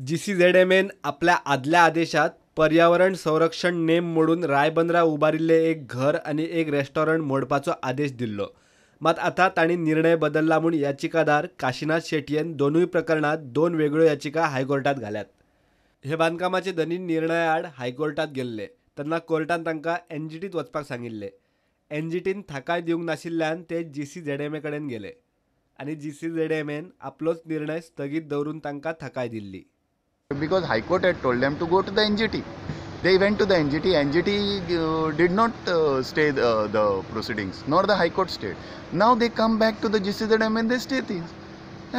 जीसीझेडएमएन आपल्या आदल्या आदेशात पर्यावरण संरक्षण नेम मोडून रायबंदरा उबारिल्ले एक घर आनी एक रेस्टॉरंट मोडपाचो आदेश दिल्लो. मात आतां तांणी निर्णय बदल्ला म्हूण याचिकादार काशिनाथ शेटयेन दोनूय प्रकरणात दोन वेगळ्यो याचिका हायकोर्टात घाल्यात. हे बांदकामाचे धनी निर्णयाआड हायकोर्टात गेल्ले तेन्ना कोर्टान तांकां एनजीटीत वचपाक सांगिल्ले. एनजीटीन थाकाय दिवंक नाशिल्ल्यान ते जीसीझेडएमए कडेन गेले आनी जीसीझेडएमएन आपलोच निर्णय स्थगीत दवरून तांकां थाकाय दिल्ली. Because High Court had told them to go to the NGT. They went to the NGT. NGT did not stay the proceedings, nor the High Court stayed. Now they come back to the GCZM and they stay things.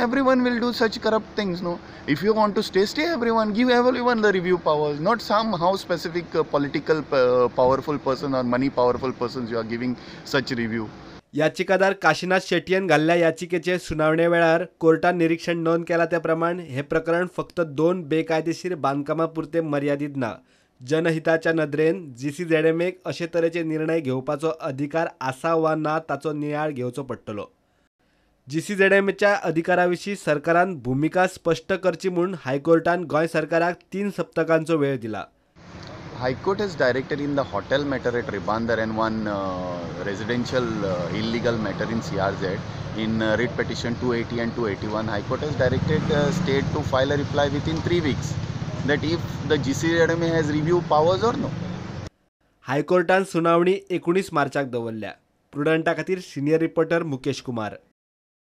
Everyone will do such corrupt things, no? If you want to stay, stay everyone. Give everyone the review powers, not somehow specific political powerful person or money powerful persons you are giving such review. याचिकादार काशिनाथ शेटयेन घाल्ल्या याचिकेचे सुनावणे वेळार कोर्टान निरीक्षण नोंद केला त्या प्रमाण हे प्रकरण फक्त दोन बेकायदेशीर बांदकामां पुरते मर्यादीत ना. जनहिताच्या नदरेन जीसीझेडएमएक अशे तरेचे निर्णय घेवपाचो अधिकार आसा वा ना ताचो नियाळ घेवचो पडटलो. जीसीझेडएमएच्या अधिकारा विशीं सरकारान भुमिका स्पश्ट करची म्हूण हायकोर्टान गोंय सरकाराक 3 सप्तकांचो वेळ दिला. High Court has directed in the hotel matter at Ribandar and one residential illegal matter in CRZ in writ petition 280 and 281. High Court has directed state to file a reply within 3 weeks that if the GCZMA has review powers or no. हायकोर्टान सुनावणी 19 मार्चाक दवरल्या. प्रुडंटा खातीर senior reporter Mukesh Kumar.